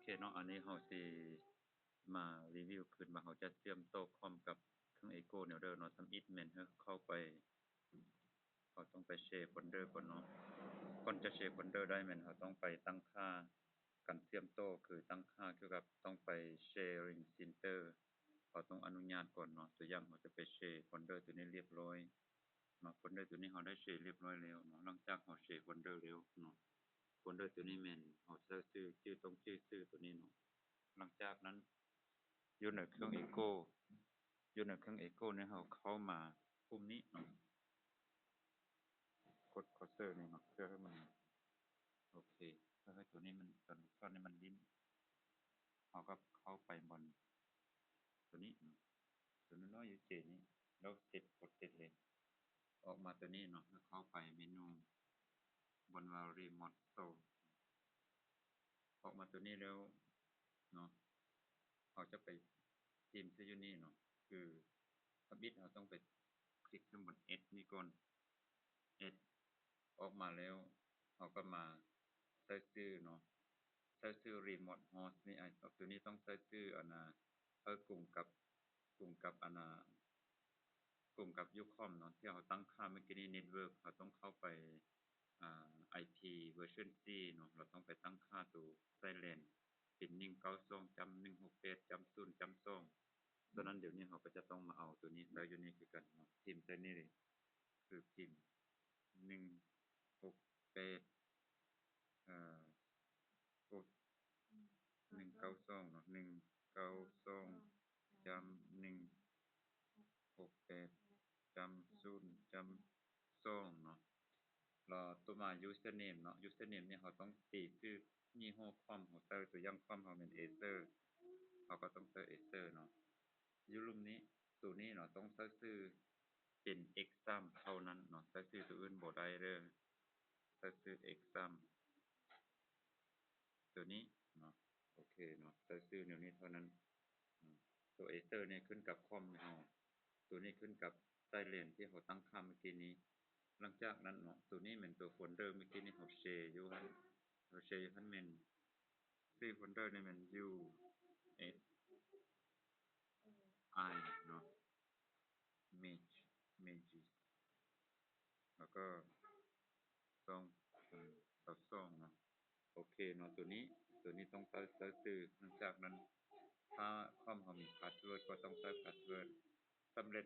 ເຄເນາະ ອັນນີ້ເຮົາຊິມາຣີວິວຄືນວ່າເຮົາຈະເຊື່ອມຕໍ່ຄອມກັບເຄື່ອງເອໂກແນວໃດເນາະ. ທຳອິດແມ່ນເຮົາເຂົ້າໄປ ເຮົາຕ້ອງໄປແຊຟອນເດີກ່ອນເນາະ. ກ່ອນຈະແຊຟອນເດີໄດ້ແມ່ນເຮົາຕ້ອງໄປຕັ້ງຄ່າການເຊື່ອມຕໍ່ ຄືຕັ້ງຄ່າກ່ຽວກັບ ຕ້ອງໄປແຊຣິງເຊັນເຕີ ເຮົາຕ້ອງອະນຸຍາດກ່ອນເນາະ. ຕົວຢ່າງເຮົາຈະໄປແຊຟອນເດີຕົວນີ້ລຽບຮ້ອຍເນາະ. ຟອນເດີຕົວນີ້ເຮົາໄດ້ແຊລຽບຮ້ອຍແລ້ວເນາະ. ຫຼັງຈາກເຮົາແຊຟອນເດີແລ້ວເນາະ ຟອນເດີຕົວນີ້ແມ່ນເຮົາໃສ່ຊື່ ຈື່ ຕ້ອງຈື່ຊື່ຕົວນີ້ເນາະ. ຫຼັງຈາກນັ້ນ ຢູ່ໃນເຄື່ອງເອໂກ ຢູ່ໃນເຄື່ອງເອໂກນີ້ ເຮົາເຂົ້າມາປຸ່ມນີ້ເນາະ ກົດຄໍເຊີນີ້ເນາະ ເພື່ອໃຫ້ມັນ ໂອເຄ ເພື່ອໃຫ້ຕົວນີ້ມັນ ຕົວລູກສອນນີ້ມັນຫຼິ້ນ ເຮົາກໍເຂົ້າໄປບ່ອນຕົວນີ້ເນາະ ຕົວນ້ອຍໆຢູ່ເຈນີ້ ແລ້ວເຊັດ ກົດເຊັດເລີຍ. ອອກມາຕົວນີ້ເນາະ ແລ້ວເຂົ້າໄປເມນູບ່ອນວ່າຣີໂມດສະໂຕ ອອກມາຕົວນີ້ແລ້ວເນາະ ເຮົາຈະໄປພິມໃສ່ຢູ່ນີ້ເນາະ ຄືທຳອິດເຮົາຕ້ອງໄປຄລິກໃສ່ບ່ອນເອັດນີ້ກ່ອນ ເອັດ ອອກມາແລ້ວ ເຮົາກໍມາໃສ່ຊື່ເນາະ ໃສ່ຊື່ຣີໂມດໂຮສນີ້ ອາ ຕົວນີ້ຕ້ອງໃສ່ຊື່ອັນນ່າ ເພື່ອກົງກັບ ກົງກັບອັນນ່າ ກົງກັບຢູ່ຄອມເນາະ ທີ່ເຮົາຕັ້ງຄ່າເມື່ອກີ້ນີ້ ເນັດເວີກ ເຮົາຕ້ອງເຂົ້າໄປ ອາ ໄອພີເວີຊັນສີ່ເນາະ ເຮົາຕ້ອງໄປຕັ້ງຄ່າໂຕໃສ່ແລນ ເປັນໜຶ່ງເກົ້າສອງຈ້ຳໜຶ່ງຫົກແປດຈ້ຳສູນຈ້ຳສອງ. ສະນັ້ນດຽວນີ້ເຮົາກໍຈະຕ້ອງມາເອົາໂຕນີ້ໃສ່ຢູ່ນີ້ຄືກັນເນາະ ພິມໃສ່ນີ້ເລີຍ ຄືພິມໜຶ່ງຫົກແປດ ເອີ ໂອ້ ໜຶ່ງເກົ້າສອງເນາະ ໜຶ່ງເກົ້າສອງຈ້ຳໜຶ່ງຫົກແປດຈ້ຳສູນຈ້ຳສອງເນາະ. ລະຕໍ່ມາຢູເຊີເນມເນາະ ຢູເຊີເນມນີ້ເຮົາຕ້ອງຕີຊື່ຍີ່ຫໍ້ຄອມເຮົາໃສ່ ຕົວຢ່າງຄອມເຮົາແມ່ນເອເຊີ ເຮົາກໍຕ້ອງໃສ່ເອເຊີເນາະ. ຢູ່ລຸ່ມນີ້ ໂຕນີ້ເນາະ ຕ້ອງໃສ່ຊື່ເປັນເອັກສາມເທົ່ານັ້ນເນາະ ໃສ່ຊື່ໂຕອື່ນບໍ່ໄດ້ເດີ ໃສ່ຊື່ເອັກສາມ ໂຕນີ້ເນາະ ໂອເຄເນາະ ໃສ່ຊື່ແນວນີ້ເທົ່ານັ້ນເນາະ. ໂຕເອເຊີນີ້ຂຶ້ນກັບຄອມເຮົາ ໂຕນີ້ຂຶ້ນກັບສາຍແລນທີ່ເຮົາຕັ້ງຄ່າເມື່ອກີ້ນີ້. ຫຼັງຈາກນັ້ນເນາະ ໂຕນີ້ແມ່ນໂຕໂຟນເດີເມື່ອກີ້ນີ້ເຮົາແຊຢູ່ຫັ້ນ ເຮົາແຊຢູ່ຫັ້ນແມ່ນ ຊື່ໂຟນເດີນີ້ແມ່ນ ຢູເອັສໄອ ເນາະ ເມຈ ເມຈ ແລ້ວກໍສອງພັນຊາວສອງເນາະ. ໂອເຄເນາະ ໂຕນີ້ ໂຕນີ້ຕ້ອງໃສ່ ໃສ່ຊື່. ຫຼັງຈາກນັ້ນ ຖ້າຄອມເຮົາມີພາສເວີດ ກໍຕ້ອງໃສ່ພາສເວີດ. ສຳເລັດ